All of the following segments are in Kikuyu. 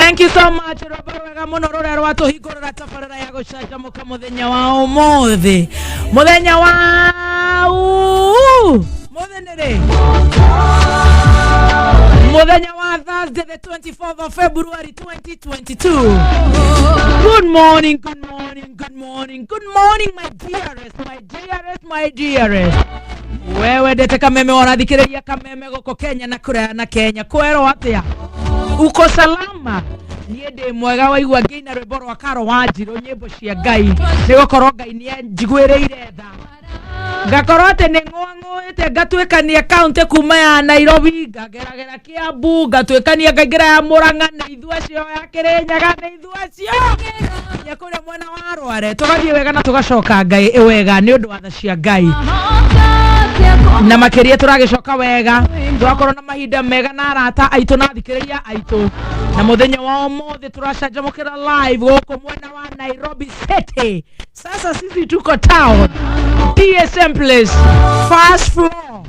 Thank you so much rwĩmbo rwega mũno rũrĩa rwatũhingũrĩra tabarĩra ya gũcanjamũka mũthenya wa ũmũthĩ mũthenya wa mũthĩ nĩ rĩ mũthenya wa Thursday the 24th of February 2022. Good morning, good morning, good morning, good morning, my dearest, my dearest, my dearest. Wewe ndete kameme warathikĩrĩria kameme gũkũ Kenya na kũraya na Kenya kwerwo atĩa uko salama niĩ ndĩ mwega waigua ngĩina rwĩmbo rwa karo wa njirũ nyĩmbo cia Ngai nĩ gũkorwo Ngai nĩ anjiguĩrĩire tha ngakorwo atĩ nĩ ng'ũang'ũĩte ngatuĩkania kaunti kuma ya Nairobi ngageragera Kiambu ngatuĩkania ngaingĩra ya Murang'a nĩ ithuĩ acio ya Kĩrĩnyaga nĩ ithuĩ acio nginya kũrĩa mwena wa Rware tũgathiĩ wega na tũgacoka Ngai wega nĩ ũndũ wa tha cia Ngai na makĩria tũragĩcoka wega tũgakorwo na mahinda mega na arata aitũ na athikĩrĩria aitũ na mũthenya wa ũmũthĩ tũracanjamũkĩra live gũkũ mwena wa Nairobi City. Sasa sisi tuko town TSM Place first floor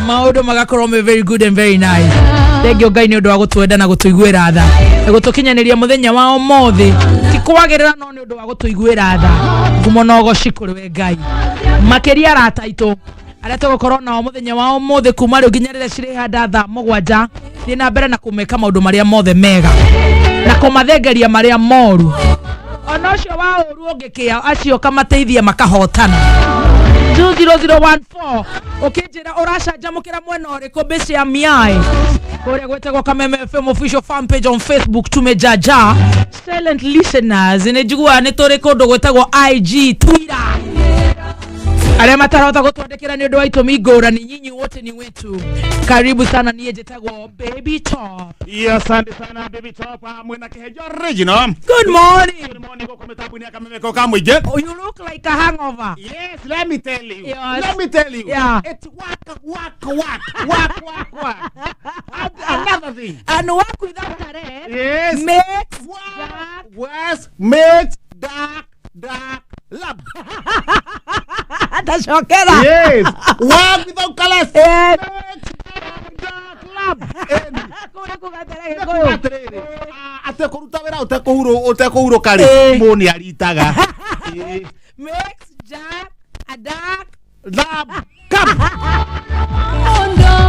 maundu magakorwo me very good and very nice. Thengio Ngai nĩ ũndũ wa gũtwenda na gũtũiguĩra tha na gũtũkinyanĩria mũthenya wa ũmũthĩ ti kwagĩrĩra no nĩ ũndũ wa gũtũiguĩra tha ngumo na ũgoci kũrĩ we Ngai makĩria arata aitũ arĩa tũgũkorwo nao mũthenya wa ũmũthĩ kuma rĩu nginya rĩrĩa cirĩhanda thaa 7 thiĩ na mbere na kũmeka maũndũ marĩa mothe mega na kũmathengeria marĩa moru ona ũcio wa ũru ũngĩkĩa acio kamateithia makahotana. 20014 ũkĩnjĩra ũracanjamũkĩra mwena ũrĩkũ mbĩci ya miai kũrĩa gwĩtagwo Kameme FM official fan page on Facebook tumejaja silent listeners nĩ njiguaga nĩ tũrĩ kũndũ gwĩtagwo IG Twitter arĩa matarahota gũtwandĩkĩra nĩ ũndũ wa itũmi ngũrani nyinyi wote ni wetu karibu sana niĩ njĩtagwo Baby Top. Iyo, asante sana Baby Top hamwe na Kĩhenjo Original. Good morning. Good morning gũkũ mĩtambo-inĩ ya Kameme ko ka mũingĩ. Oh, you look like a hangover. Yes, let me tell you. Yes. Let me tell you. Yeah. It's work, work, work, work, work, work. And another thing. And work without a rest Yes. makes Work, worse, makes dark, dark lab. Ndacokera. Yes. Work without colors. Yes. Makes dark, dark lab. And Kũrĩa kũgatera Gĩkũyũ. Atĩrĩrĩ, atekũruta wĩra ũtekũhurũka rĩ Eh. mũndũ nĩ aritaga. Eh, Makes Jack a dark lab cup.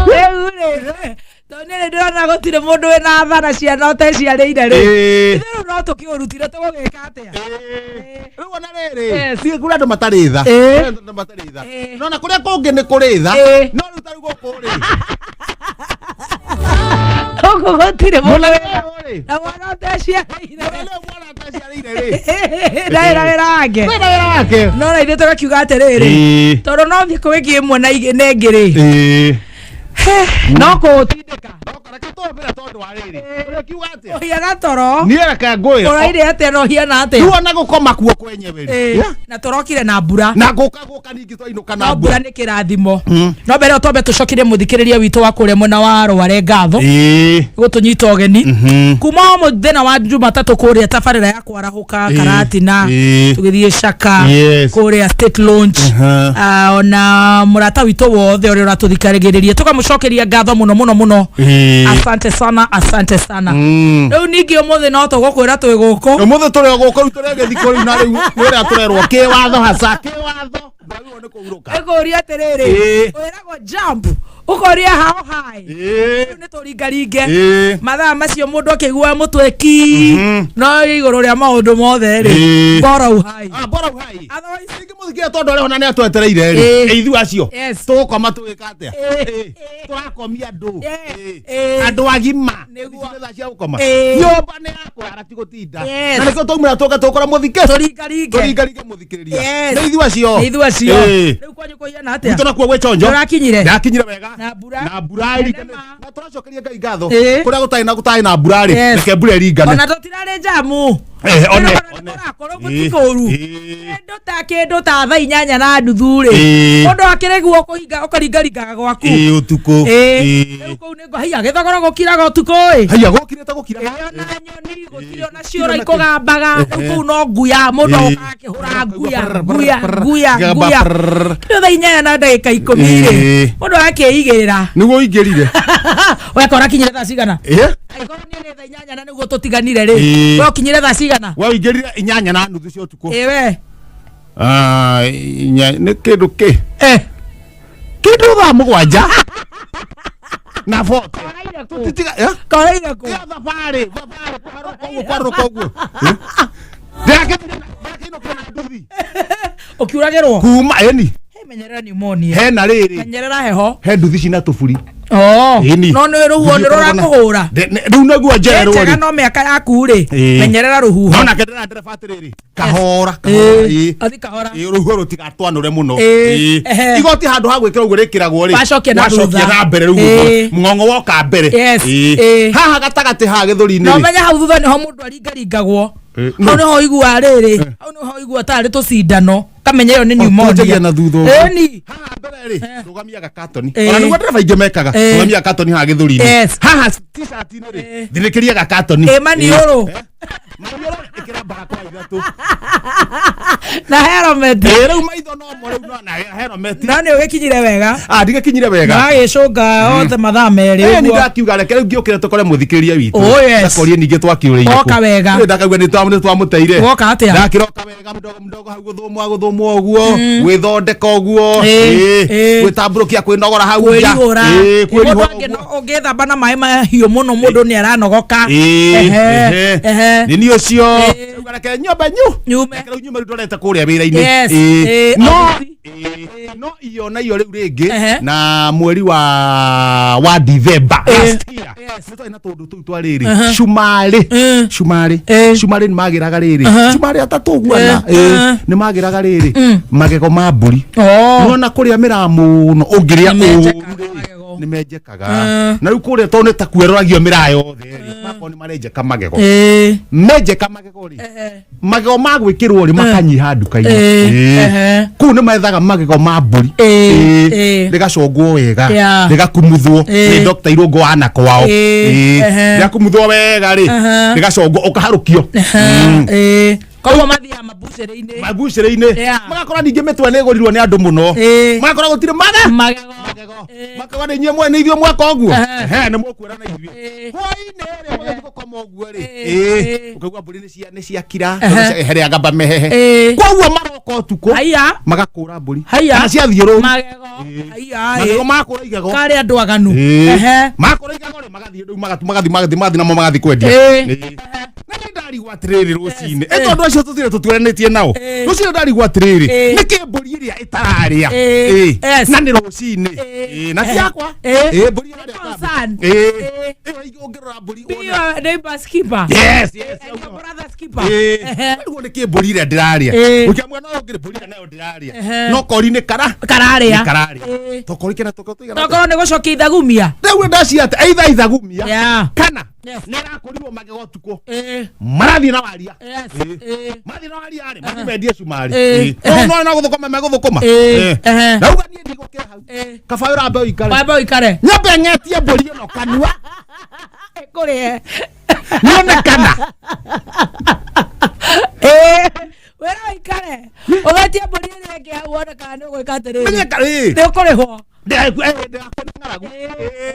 Rĩu rĩ tondũ nĩ ndĩrona gũtirĩ mũndũ wĩna tha na ciana ũteciarĩire rĩ Eh. ithuĩ rĩu no tũkĩũrutire tũgũgĩka atĩa? Eh, rĩu ona rĩrĩ Yes. thiĩ kũrĩ andũ matarĩ tha. Eh. Kũrĩ andũ matarĩ tha Eh. no na kũrĩa kũngĩ nĩ kũrĩ tha Eh. no rĩu ta rĩu gũkũ rĩ Gũkũ gũtirĩ mũndũ wĩna rĩ na mwana ũteciarĩire rĩu mwana ataciarĩire rĩ ndarĩ wĩra wake kwĩna wĩra wake no na ithuĩ tũgakiuga atĩrĩrĩ Eh. tondũ no thiĩ kũwĩki ĩmwe na na ĩngĩ rĩ Eh. no kũũtindĩka No, reke tũhũthĩre tondũ wa rĩrĩ ũrĩa kiuga atĩa ũhiana toro niĩ reke ngwĩre ũraire atĩa na ũhiana atĩa rĩu ona gũkoma kuo kwenyewe rĩ Eh, Yeah. na tũrokire na mbura na gũka gũka ningĩ twainũka no na mbura mbura nĩ kĩrathimo no mbere ĩyo twambe tũcokerie mũthikĩrĩria witũ wa kũrĩa mwena wa Rware ngatho Ĩĩ. gũtũnyita ũgeni Mhm. kuma o mũthenya wa Jumatatũ kũrĩa tabarĩra ya kwarahũka Ĩĩ. Karatina Ĩĩ. tũgĩthiĩ Caka Yes. kũrĩa State Launch. Aha. Ah, ona mũrata witũ wothe ũrĩa ũratũthikagĩrĩria tũkamũcokeria ngatho mũno mũno mũno. Ĩĩ. Asante sana, asante sana. Rĩu ningĩ ũmũthĩ no tũgũkwĩra twĩ gũkũ. Ũmũthĩ tũrĩ o gũkũ rĩu tũrĩ gĩthiko rĩu na rĩu nĩ ũrĩa tũrerwo kĩwatho haca kĩwatho ndwagĩrĩirwo nĩ kũhurũka. Ĩkũria atĩrĩrĩ Ĩĩ. wĩragwo jump ũkoria how high. Ĩĩ. Rĩu nĩ tũringaringe Ĩĩ. mathaa macio mũndũ akĩigua mũtwe ki Mhm. no igũrũ rĩa maũndũ mothe rĩ Ĩĩ. bora uhai. Ah, bora uhai. Otherwise Ningĩ mũthikĩria tondũ arĩa ona nĩ atwetereire rĩ Ĩĩ. ĩ ithuĩ acio Yes. tũgũkoma tũgĩka atĩa? Ĩĩ. Ĩĩ. Tũrakomia andũ. Yes. Ĩĩ. Ĩĩ. Andũ agima. Nĩguo. Ici nĩ thaa cia gũkoma. Ĩĩ. Nyũmba nĩ ya kũrara ti gũtinda. Yes. Na nĩkĩo twaumĩra tũke tũkora mũthikĩ tũringaringe tũringaringe mũthikĩrĩria. Yes. Nĩ ithuĩ acio. Nĩ ithuĩ acio. Ĩĩ. Rĩu kwanyu kũhiana atĩa? Gwitũ nakuo gwĩ chonjo. Ndũrakinyire? Ndakinyire wega. Na mbura? Na mbura ĩringane. Nĩ ma. Na tũracokeria Ngai ngatho. Ĩĩ. Kũrĩa gũtarĩ na gũtarĩ na mbura rĩ Yes. reke mbura ĩringane. Ona tũtirarĩ njamu. Eh, one, Kũrakorwo one. gũtikũru Ĩĩ. kĩndũ ta thaa 8:30 rĩ Ĩĩ. mũndũ akĩrĩguo kũhinga ũkaringaringaga gwaku. Ĩĩ, ũtukũ. Ĩĩ. Ĩĩ. Rĩu kũu nĩ haiya gĩthogoro gũkiraga ũtukũ ĩ. Haiya gũkirĩte gũkira. Ĩĩ, ona nyoni gũtirĩ ona ciũra ikũgambaga rĩu kũu no nguya mũndũ Ĩĩ. agoka akĩhũra nguya nguya nguya Gamba, nguya prrr. rĩu thaa 8:10 rĩ Ĩĩ. mũndũ akĩigĩrĩra. Nĩguo ũingĩrire. Weka ũrakinyire thaa cigana? Ĩĩ. Angĩkorwo niĩ nĩ thaa 8 na nĩguo tũtiganire rĩ, Ĩĩ. we ũkinyire thaa cigana? We ũingĩrire 8:30 cia ũtukũ. Ĩ we. Ah, nĩ kĩndũ kĩ Eh. kĩndũ thaa 7 na 40. Koraire kũ? Tũtitiga eh? Koraire kũ? Ya thabarĩ thabarĩ kũharũka ũguo kwarũka ũguo. Eh? Ndĩrakĩinũkire na nduthi. Ũkiuragĩrwo? Kuma ĩni. He, menyerera pneumonia. Hena rĩrĩ. Menyerera heho. He nduthi cina tũburi. Oh. Ĩni. No nĩ rũhuho nĩ rũrakũhũra. Rĩu nĩguo njererwo Njega rĩ. no mĩaka yaku rĩ, Ĩĩ. menyerera rũhuho. No nake ndĩra ndereba atĩrĩrĩ, kahora kahora. Ĩĩ. Ĩĩ. Athi kahora. Ĩĩ, rũhuho rũtigatwanũre mũno. Ĩĩ. Ĩĩ. Ehe. Igoti handũ ha gwĩkĩra ũguo rĩkĩragwo rĩ, Wacokia na wacokia thutha. na mbere rĩu Ĩĩ. ũguo mũng'ong'o woka mbere. Yes. Ĩĩ. Ĩĩ. Haha gatagatĩ haha gĩthũri-inĩ Na rĩ. ũmenye hau thutha nĩho mũndũ aringaringagwo. Ĩĩ. Hau nĩho ũiguaga rĩrĩ, hau nĩho ũiguaga tarĩ tũcindano, kamenya ĩyo nĩ pneumonia. Twanjagia na thutha ũguo. Ĩni. Haha mbere rĩ, rũgamia gakatoni. Ĩĩ. Ona nĩguo ndereba aingĩ mekaga. Ĩĩ. Rũgamia gakatoni haha gĩthũri-inĩ. Yes. Haha t-shirt-inĩ rĩ, Ĩĩ. thinĩkĩria gakatoni. Ĩĩ, maniũrũ. Ĩĩ. Maniũrũ ĩkĩra barakoa ithatũ. Na helmet. Ĩĩ, rĩu maitho no mo rĩu no na helmet. No nĩ ũgĩkinyire wega. Ah, ndigĩkinyire wega. Na wagĩcũnga othe mathaa 2 Ĩĩ, nĩ ũguo. ndakiuga reke rĩu ngĩũkĩre tũkore mũthikĩrĩria witũ. Oh, yes. Ndakorie ningĩ twakiũrĩire Woka wega. Ĩĩ, ndakaigua nĩ twamũteire. Woka atĩa? Ndakĩroka wega mdogo mdogo hau gũthũmwa gũthũmwa ũguo, gwĩthondeka ũguo, Ĩĩ, ĩĩ, ĩĩ. gwĩtambũrũkia kwĩnogora hau nja. Kwĩrihũra. Ĩĩ, Mũndũ kwĩrihũra angĩ ũngĩthamba na maĩ mahiũ mũno mũndũ nĩ aranogoka. Ĩĩ, Ehe, ehe. ehe. Nĩ niĩ ũcio. Ĩĩ. Rĩu reke nyombe nyu. Nyume. Reke rĩu nyume rĩu ndorete kũrĩa wĩra-inĩ. Yes, Ĩĩ. ĩĩ, No, obici. ĩĩ, no iyo na iyo rĩu rĩngĩ Ehe. na mweri wa December Ĩĩ. last year. Yes. Nĩ twarĩ na tũndũ tũu twa rĩrĩ Aha. cumarĩ Mm. cumarĩ Ĩĩ. cumarĩ nĩ magĩraga rĩrĩ Aha. cumarĩ atatũ ũguo ana Ĩĩ. Ĩĩ, Aha. nĩ magĩraga rĩrĩ Mm. magego ma mbũri Oh. nona kũrĩa mĩraa mũno ũngĩrĩa Nĩ menjekaga ũru rĩ, magego. nĩ menjekaga Mm. na rĩu kũrĩa tondũ nĩ ta kueroragio mĩraa yothe rĩ makorwo nĩ marenjeka magego Ĩĩ. menjeka magego rĩ Ehe. magego ma gwĩkĩrwo rĩ makanyiha nduka-inĩ Ĩĩ. Ĩĩ. Ehe. Kũu nĩ methaga magego ma mbũri. Ĩĩ. Ĩĩ. Ĩĩ. Rĩgacongwo wega, Yeah. rĩgakumuthwo Ĩĩ. nĩ Dr. Irũngũ wa na kwao. Ĩĩ. Ĩĩ. Ehe. Rĩakumuthwo wega rĩ, Aha. rĩgacongwo ũkaharũkio. Ĩĩ. Koguo mathiaga mabucĩrĩ-inĩ. Mabucĩrĩ-inĩ. Yeah. Magakora ningĩ mĩtwe nĩ ĩgũrirwo nĩ andũ mũno. Ĩĩ. Magakora gũtirĩ maga Magego. magego. Ĩĩ. Makauga nĩ inyuĩ nĩ ithuĩ mweka ũguo. Ehe. Ehe, nĩ mũkwĩra na ithuĩ. Ĩĩ. Hwaĩ-inĩ rĩ, mũgĩthiĩ gũkoma ũguo rĩ. Ĩĩ. Ĩĩ. Ĩĩ. Ũkaigua mbũri nĩ ciakira, Ehe. tondũ herĩa ngamba mehehe. Ĩĩ. Koguo maroka ũtukũ Haiya. magakũra mbũri. Haiya. Kana ciathiĩ rũru. Magego. Ĩĩ. Haiya. Magego Ĩĩ. makũra igego. Karĩ andũ aganu. Ĩĩ. Ehe. Makũra igego rĩ, magathiĩ rĩu magathiĩ magathiĩ magathiĩ namo magathiĩ kwendia. Ĩĩ. Ĩĩ. Na nĩ ndarigwo atĩrĩrĩ rũcinĩ. Ĩĩ. Ĩ tondũ acio tũthire tũturanĩtie nao. Ĩĩ. Rũcinĩ ndarigwo atĩrĩrĩ, Ĩĩ. nĩkĩ mbũri ĩrĩa ĩtararĩa? Ĩĩ. Ĩĩ. Yes. Na nĩ rũcinĩ. Ĩĩ. Ĩĩ, na ti yakwa. Ĩĩ. Ĩĩ, mbũri ĩrarĩa Concern. kambĩ. Ĩĩ. Ĩĩ. Ĩyo ũngĩrora mbũri Be wone. your neighbor's keeper. Yes, yes. And your brother's keeper. Ĩĩ. Ehe. Rĩu nĩkĩ mbũri ĩrĩa ndĩrarĩa? Ĩĩ. Ũkĩa mwena ũyũ ũngĩ mbũri ĩrĩa nayo ndĩrarĩa. Ehe. No kori nĩ kara. Kararĩa. Nĩ kararĩa. Ĩĩ. Tokori kena toko tũigana. Tokorwo nĩ gũcokia ithagumia. Rĩu ndacia atĩ either ithagumia Yeah. kana Yes. nĩ ĩrakũrirwo magego ũtukũ. Ĩĩ. Marathiĩ na waria. Yes. Ĩĩ. Ĩĩ. Mathiĩ na waria rĩ, mathiĩ mendie cumarĩ. Ĩĩ. Ĩĩ. No no gũthũkũma megũthũkũma. Ĩĩ. Ĩĩ. Ehe. Ndauga niĩ ndigũkĩra hau. Ĩĩ. Kaba ũrambe ũikare. Wambe ũikare. Nyambe ng'etie mbũri ĩno kanua. Ĩkũrĩe. Nyone kana. Ĩĩ. Wĩra ũikare. Ũgetie mbũri ĩrĩa ĩngĩ hau wone kana nĩ ũgwĩka atĩrĩrĩ. Menye ka ĩĩ. Nĩ ũkũrĩhwo. Ndĩrakua nĩ ng'aragu. Ĩĩ.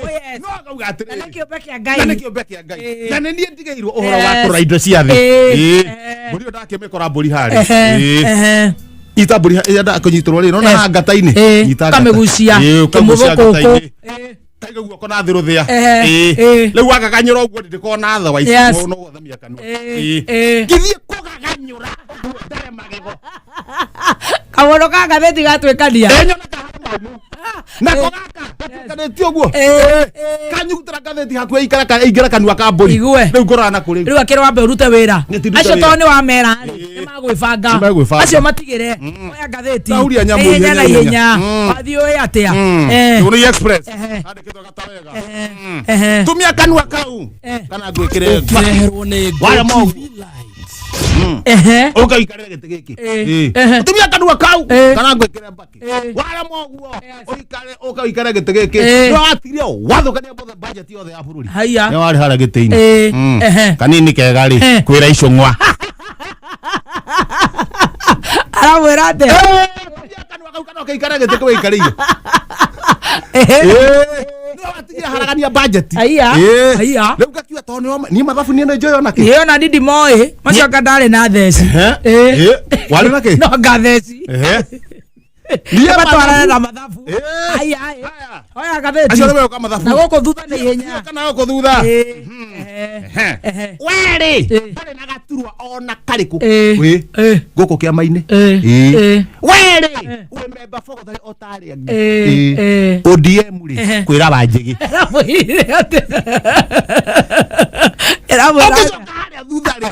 Oh, yes. No akauga Na atĩrĩrĩ. nĩ kĩũmbe kĩa Ngai. Na nĩ kĩũmbe kĩa Ngai. Ĩĩ. Na nĩ niĩ ndigĩirwo ũhoro wa Yes. kũrora indo cia thĩ. Ĩĩ. Ĩĩ. Ehe. Mbũri ĩyo ndakĩmĩkora mbũri harĩa. Ehe. Ĩĩ. Ehe. Ita mbũri ĩrĩa kũnyitĩrwo rĩ, nona Yes. haha ngata-inĩ. Ĩĩ. Nyita ngata. Ũkamĩgucia. Ĩĩ, ũkagucia Kĩmũthũkũkũ. ngata-inĩ. Ĩĩ. Kaiga guoko na thĩ rũthĩa. Ehe. Ĩĩ. Ĩĩ. Rĩu wagaganyũra ũguo ndĩkorwo na otherwise Yes. no gwathamia kanua. Ĩĩ. Ĩĩ. Ĩĩ. Ngĩthiĩ kũgaganyũra ũguo ndare magego. Kaũndũ ka ngathĩti gatuĩkania. Ĩĩ, nyona kahana maumu. Nako gaka gatuĩkanĩtie ũguo. Ĩĩ. Kanyugutĩra ngathĩti hakuhĩ ĩingĩra kanua ka mbũri. Igue. Rĩu ngorora na kũrĩ. Rĩu akĩrĩ wambe ũrute wĩra. Nĩ ti ndute Acio wĩra. tondũ nĩ wamera rĩ, Ĩĩ. nĩ magwĩbanga. Nĩ megwĩbanga. Acio matigĩre. Oya ngathĩti. Tahuria nyamũ Ihenya na ihenya, ihenya. ihenya. Mm. Wathiĩ ũĩ atĩa. Eh. Nĩ Express. Ehe. Handĩkĩtwo gata wega. Ehe. Tumia kanua kau. Eh. Kana ngwĩkĩre. Ũkĩreherwo nĩ Waya Go mogu. TV Lite. Ehe. Ũkaikarĩra gĩtĩ gĩkĩ. Ĩĩ. Ĩĩ. Ehe. Tumia kanua kau. Ĩĩ. Kana ngwĩkĩre mbakĩ. Ĩĩ. Waya moguo. Yes. Ũikare ũkaikare gĩtĩ gĩkĩ. Ĩĩ. Nĩ watigire wathũkania bothe budget yothe ya bũrũri. Haiya. Nĩ warĩ harĩa gĩtĩ-inĩ. Ĩĩ. Mm. Ehe. Kanini kega rĩ Eh. kwĩra icũng'wa. Aramwĩra atĩa? Tumia kanua kau kana ũkaikara gĩtĩ kĩu wĩikarĩire. Ehe. Ĩĩ. Nĩ watigire Matingĩharagania budget. Aiya, Ĩĩ. aiya. Rĩu ngakiuga tondũ nĩo niĩ mathabu niĩ nĩ njũĩ ona kĩ. Ĩyo na ndindi moĩ macio anga ndarĩ na theci. Ehe. Ĩĩ. Ĩĩ. Warĩ na kĩ? No nga theci. Ehe. Niĩ Matwarane na mathabu. Ĩĩ. Aiya, ĩĩ. Haya. Oya ngathĩti. Acio nĩ meũka mathabu. Na gũkũ thutha nĩ ihenya. Kana gũkũ thutha. Ĩĩ. Ehe. Ehe. Ehe. Werĩ Ĩĩ. ndũrĩ na gaturwa ona karĩkũ. Ĩĩ. Wĩ. Ĩĩ. Gũkũ kĩama-inĩ. Ĩĩ. Ĩĩ. Ĩĩ. Werĩ wĩ memba bogothari o ta arĩa angĩ. Ĩĩ. Ĩĩ. Ĩĩ. ODM rĩ Ehe. kwĩra Wanjĩgĩ. Ĩramwĩrire atĩ. Ĩramwĩra atĩ. Ũngĩcoka harĩa thutha rĩ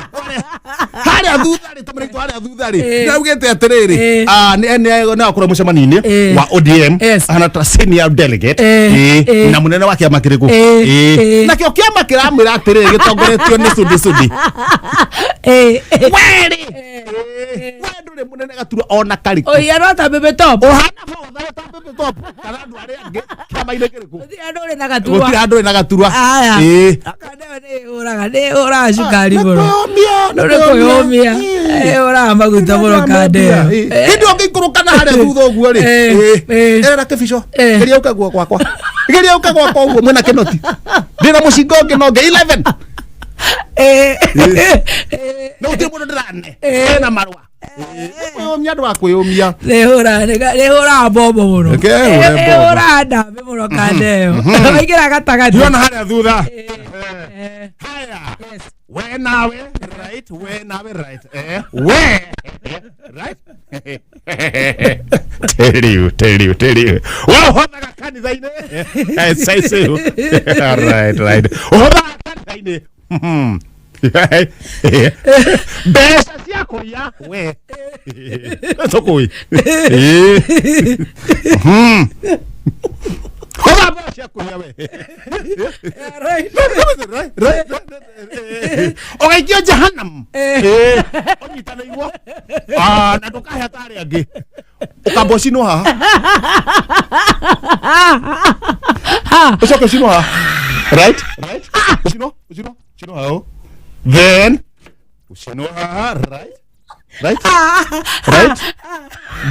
harĩa thutha rĩ tũmĩrĩtwo harĩa thutha rĩ Ĩĩ. nĩaugĩte atĩrĩrĩ Ĩĩ. ah, nĩ akorwo mũcemanio-inĩ Ĩĩ. wa ODM Yes. ahana ta senior delegate Ĩĩ. Ĩĩ. Ĩĩ. Na mũnene wa kĩama kĩrĩkũ? Ĩĩ. Ĩĩ. Ĩĩ. Nakĩo kĩama kĩramwĩra atĩrĩrĩ gĩtongoretio nĩ Sudi Sudi. Ĩĩ. Werĩ we ndũrĩ mũnene gaturwa ona karĩkũ. Ũiya no ta bebe top. Ũhana bothe ta bebe top kana andũ arĩa angĩ kĩama-inĩ kĩrĩkũ? Gũtirĩ andũ ũrĩ na gaturwa. Gũtirĩ handũ ũrĩ na gaturwa. Aya. Ĩĩ. Akandeo nĩ ĩhũraga nĩ ĩhũraga cukari mũno. Nĩ Nĩ kwĩyũmia. kwĩyũmia. Ĩhũraga maguta mũno kandeo. Hĩndĩ ũngĩikũrũka na harĩa thutha ũguo rĩ, Eh, eh. erera kĩbico, Eh. geria ũke guoko gwakwa, geria ũke gwakwa ũguo mwĩna kĩnoti ndĩna mũcinga ũngĩ na ũngĩ 11. Eh. Na gũtirĩ mũndũ ndĩrane Eh. ena marũa. Nĩ kwĩyũmia andũ a kwĩyũmia. Nĩhũraga mbombo mũno. Reke ĩhũre mbombo. Ĩhũraga ndambĩ mũno kandeo. Waingĩra gatagatĩ. Ndiona harĩa thutha. Eh, Haya. Yes. We nawe right, we nawe right, we right. Tell you, tell you, tell you, we ũhothaga kanitha-inĩ. Say so. Right, right, ũhothaga kanitha-inĩ. Mbeca cia kũiya we tũkũi hotha mbeca cia kũiya we. Right. Right, right. Ũgaikio jehanamu ũnyitanĩirwo. Ah, na ndũkahe ta arĩa angĩ, ũkamba ũcinwo haha, ũcoke ũcinwo haha, right, right, ũcinwo, ũcinwo, ũcinwo hau, then ũcinwo haha, right, right, right,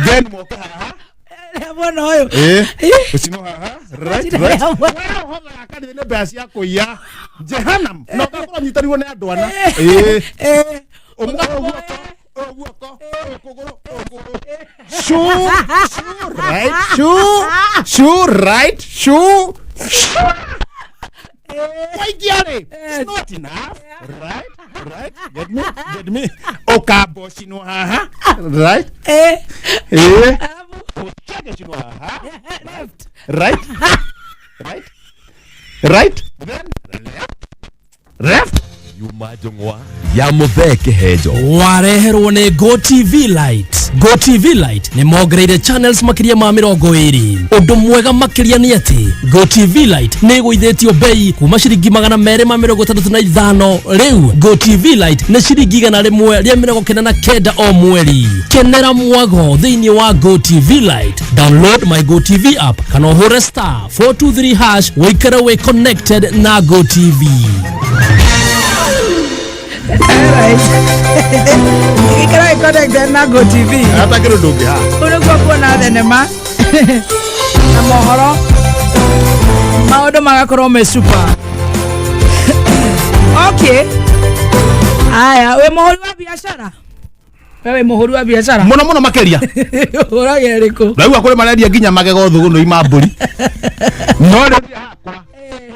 then moke haha. Rĩa mwena ũyũ. Ĩĩ, ũcinwo haha, right, right. Rĩa mwena- We ũhothaga kanitha nĩ mbeca cia kũiya jehanamu na ũgakorwo ũnyitanĩirwo nĩ andũ ana. Ĩĩ. Eh. Ũmwe ũyũ guoko, ũyũ guoko, ũyũ kũgũrũ, ũyũ kũgũrũ. Shoo, shoo, right, shoo, shoo, right, shoo, shoo. Waikia rĩ, it's not enough. Right, right, get me, get me. Ũkamba ũcinwo haha, right? Eh. Ĩĩ. Alafu, Ũcoke ũcinwo haha. left. Right, right, right, then left, left. Yuma njũng'wa ya mũthee kĩhenjo. Wareherwo nĩ GoTV Lite. GoTV Lite nĩ mongereire channels makĩria ma 20. Ũndũ mwega makĩria nĩ atĩ GoTV Lite nĩ ĩgũithĩtio bei kuma ciringi 265, rĩu GoTV Lite nĩ ciringi 199 o mweri. Kenera mwago thĩinĩ wa GoTV Lite. Download my GoTV app kana ũhũre *423# wĩikare wĩ connected na GoTV. Alright. Ikara connected na GoTV. Hata kĩndũ ndũngĩhaha. Ũũ nĩguo kuona thenema na mohoro, maũndũ magakorwo me super. Okay, aya, wĩ mũhũri wa biacara, we wĩ mũhũri wa biacara? Mũno mũno makĩria. Ũhũraga ĩrĩkũ? Ndaigua kũrĩ marendia nginya magego thũgũnũ ma mbũri, no rĩu niĩ hakwa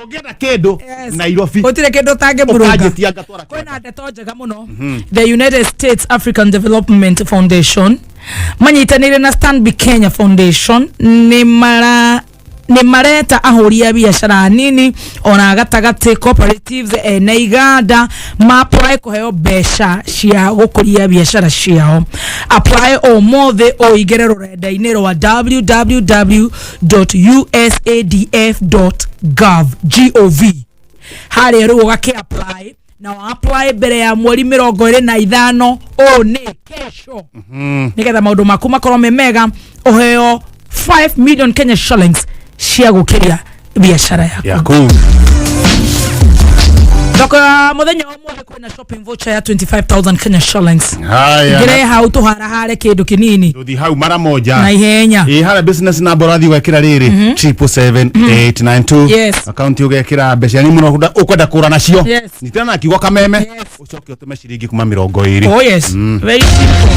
ũngĩenda kĩndũ Yes. Nairobi Gũtirĩ kĩndũ ũtangĩmburũnga. ũkanjĩtia ngatwara. Kwĩna ndeto njega mũno. The United States African Development Foundation manyitanĩire na Stanbic Kenya Foundation nĩ mara nĩ mareta ahũri a biacara nini ona gatagatĩ, cooperatives, na iganda ma-apply kũheo mbeca cia gũkũria biacara ciao. Apply ũmũthĩ, ũingĩre rũrenda-inĩ rwa www.usadf.gov gov harĩa rĩu ũgakĩ apply na wa apply mbere ya mweri 25, ũũ nĩ kesho, nĩgetha maũndũ maku makorwo me mega, ũheo 5 million Kenya shillings cia gũkĩria biacara yaku. Yaku. Thoko ya muthenya wa ũmũthĩ kwĩna shopping voucher ya 25,000 Kenya shillings. Haya. Ngĩre hau tũharahare kĩndũ kĩnini Tuthi hau mara moja. na ihenya. Ĩ harĩa business number ũrathiĩ ũgekĩra rĩrĩ 777 892. Yes. Akaunti ũgekĩra mbeca ni mũno ũkwenda kũra nacio. Yes. Nyitana na kiugo kameme. Yes. Ũcoke ũtũme ciringi kuma 20. Oh yes. Very simple.